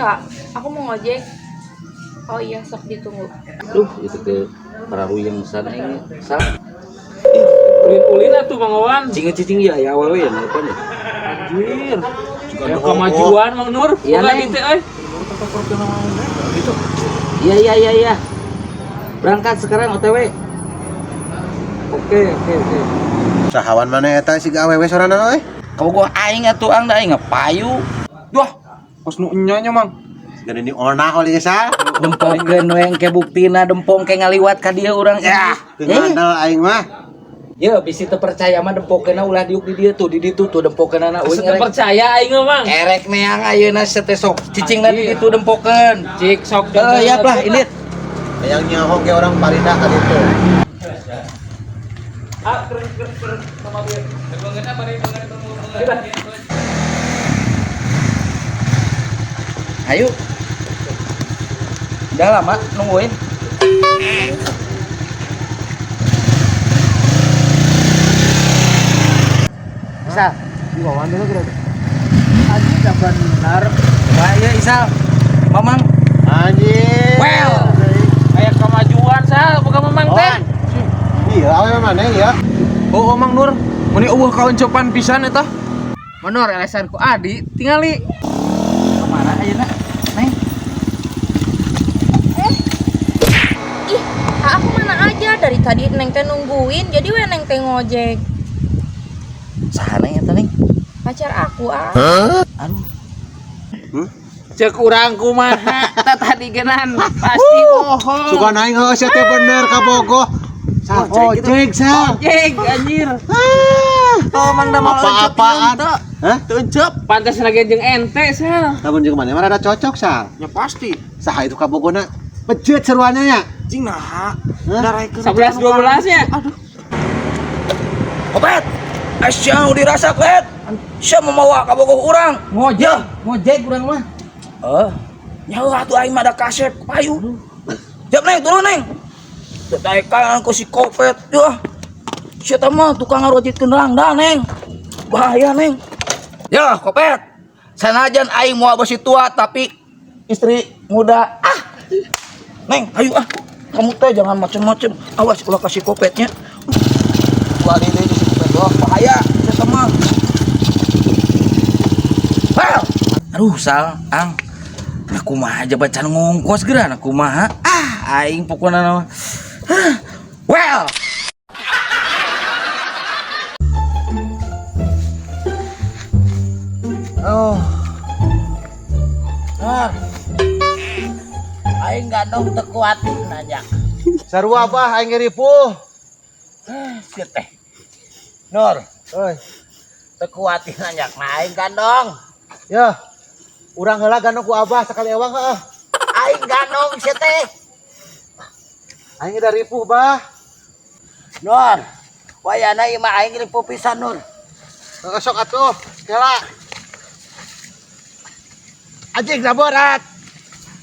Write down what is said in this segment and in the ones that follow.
nggak? Aku mau ngojek. Oh iya, sok ditunggu. Duh, itu ke pararuyeng sana ini. Salah. Ulin-ulin atuh Mang Wawan. Cicing-cicing ya ya awewe ya nelpon ya. Anjir. Kayak kemajuan Mang Nur. Iya, Buka Neng. dieu euy. Iya iya iya iya. Berangkat sekarang OTW. Oke oke oke. Sahawan mana eta siga awewe sorana euy? Kamu gua aing atuh ang da aing payu. Duh, kos nu enya nya, Mang. Dan ini onah oleh sal. Dempongkeun we engke buktina dempong ke ngaliwat ka dieu urang. Ya. Teu ngandel aing mah. Ya bisi teu percaya mah dempongkeunna ulah diuk di dieu tuh di ditu tuh dempongkeunna Asa teu percaya aing mah, Mang. Erek neang ayeuna teh sok cicingna di ditu dempongkeun. Cik sok. Eh yap lah ini. Yang nyaho ge orang Parida ka ditu. Ah, keren keren keren sama dia. Ayo. Udah lama nungguin. Isal, Di dulu kira. Anjir udah benar. Wah, iya Isal. Mamang. Anjir. Well. Kayak kemajuan sal, bukan Mamang teh. Iya, awewe mana ya? Oh, oh Mang Nur, meni eueuh kaoncopan pisan eta. Menur elesan ku Adi tingali. Kemana ayeuna? Neng. Ih, aku mana aja dari tadi Neng teh nungguin, jadi we Neng teh ngojek. Saha Neng eta Neng? Pacar aku ah. Aduh. Cek urang kumaha tah tadi genan pasti bohong. Suka aing heuh sia teh bener ka Bogoh. Sal ojek sal. Ojek anjir. Oh, Mang da mal Apa-apaan? Hah? Teu encep. Pantes lagi jeung ente sal. Lamun jeung mana mah rada cocok sal. Ya pasti. Saha itu ka Bogona? Bejet seruannya nya. Cing naha. Hah? Daraikeun 11 12 nya. Aduh. Kopet. Asyang dirasa Kopet. Sia mamawa ka bogoh urang. Ngojek, ngojek urang mah. Eh, nyawa atuh aing mah da kasep payu. Jap Neng, turun Neng. Daekan ku si Kopet. Yah. Sia teh mah tukang ngarojitkeun rangda Neng. Bahaya Neng. Ya, Kopet. Sanajan aing moal besi tua tapi istri muda. Ah. Neng, ayo ah. Kamu teh jangan macem-macem. Awas ulah kasih Kopetnya. Wah, ini si Kopet doang bahaya. Sia mah. Well. Aduh, Sal, Ang. Nah, kumaha aja bacaan ngongkos geura, nah kumaha. Ah, aing pokona mah. Ah, well. Oh, Nur. Aing gandong teu kuat nanya. sarua bah aing ge ripuh. Sia teh. Nur, Euy, teu kuat nanya. Nah, aing gandong. ya. Urang heula gandong ku abah sakali ewang heuh. Aing gandong sia teh. Aing da ripuh bah. Nur. Wayana ieu mah aing ripuh pisan Nur. Heeh sok atuh. Kela. Anjing da berat.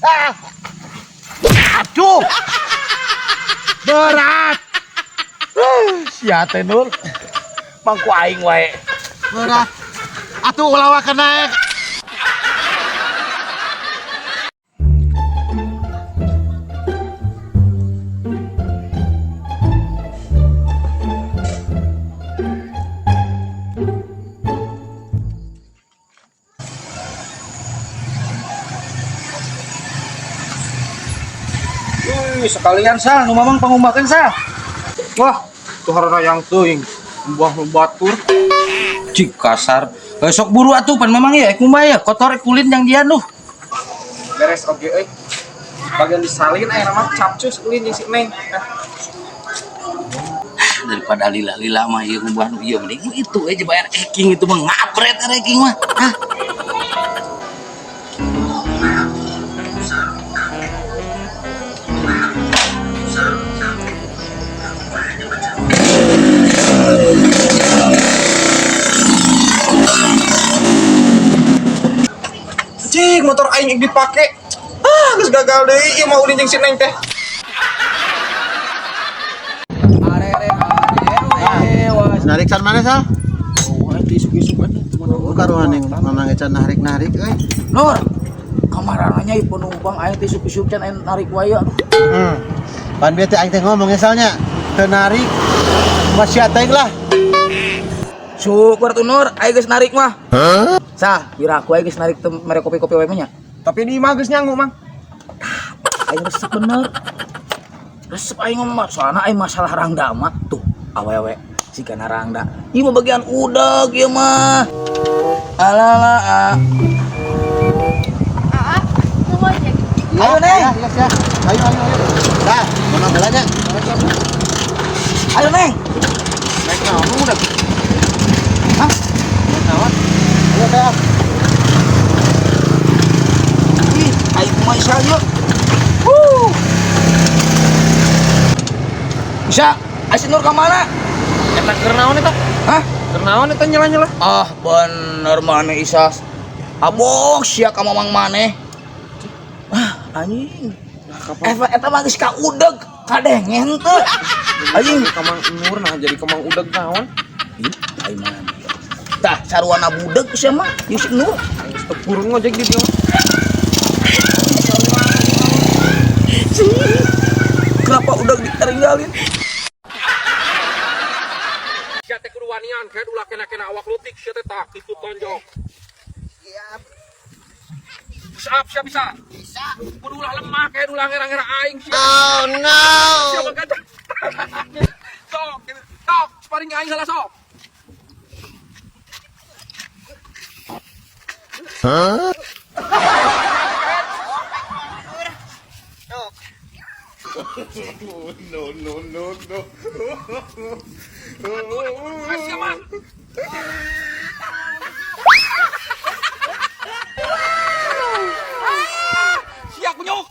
Ah. Aduh. Berat. Sia teh Nur. Mangku aing wae. Berat. Atuh ulah wae naek. Wih, sekalian Sal, nu mamang pangumakeun Sal. Wah, tuh harana yang teuing. Buah nu batur. Cik kasar. Eh, sok buru atuh pan mamang ya, kumaha ya, kotor kulin yang dia nuh. Beres oge euy. Bagian disalin aya nama capcus ulin jeung si Neng. Ah, Daripada lila-lila mah ieu ngubah nu ieu mending itu aja bayar eking itu mah ngapret eking mah. Hah? Cik, motor aing dipake. Ah, geus gagal deui ieu mah ulin jeung si Neng teh. Narik san mana sal? Oh, itu isuk-isuk atuh. Oh, karuan yang mamang ecan narik-narik euy. Nur. Kamarananya ieu penumpang aing teh isuk-isuk can aing narik wae aduh. Pan bieu teh aing teh ngomong misalnya teu narik masih teuing lah. Syukur tuh Nur, aing geus narik mah. Sah, piraku aing geus narik teu mere kopi-kopi wae mah nya. Tapi di imah geus nyangu, Mang. Aing resep bener. Resep aing mah soalna aing masalah rangda mah tuh awewe sigana rangda. Ieu mah bagian udeg ieu mah. Alala. Ah. Aa, mau ngojek. Ayo Neng. Ya, ya, ya. Ayo, ayo, ayo. Dah, mana belanya? Ayo Neng. Naik naon udah? Hah? Naik naon? Ayo, teh. Ih, aing kumaha Isa yuk. Wuh. Isa, Asin Nur ka mana? Eta keur naon eta? Hah? Keur naon eta nyela-nyela? Ah, bener maneh Isa. Abok sia ka mamang maneh. Ah, anjing. Eta eta mah geus ka udeg, kadengen teu. Anjing. Ka Mang Nur nah jadi ka Mang Udeg naon? Ih, aing mah. Tah, saruana budeg sia mah, ieu si Nur. Aing geus teu purun ngojek di dieu. Kenapa udah ditinggalin? Sia teh kudu wanian, kayak ulah kena-kena awak lutik sia teh tak itu tonjok. Push up sia bisa. Bisa. Kudu ulah lemah kayak ulah ngera-ngera aing sia. Oh no. Sia mah gajah. Sok, sok, sparring aing heula sok. Huh? No, no, no, no. Sia mah. Sia kunyuk.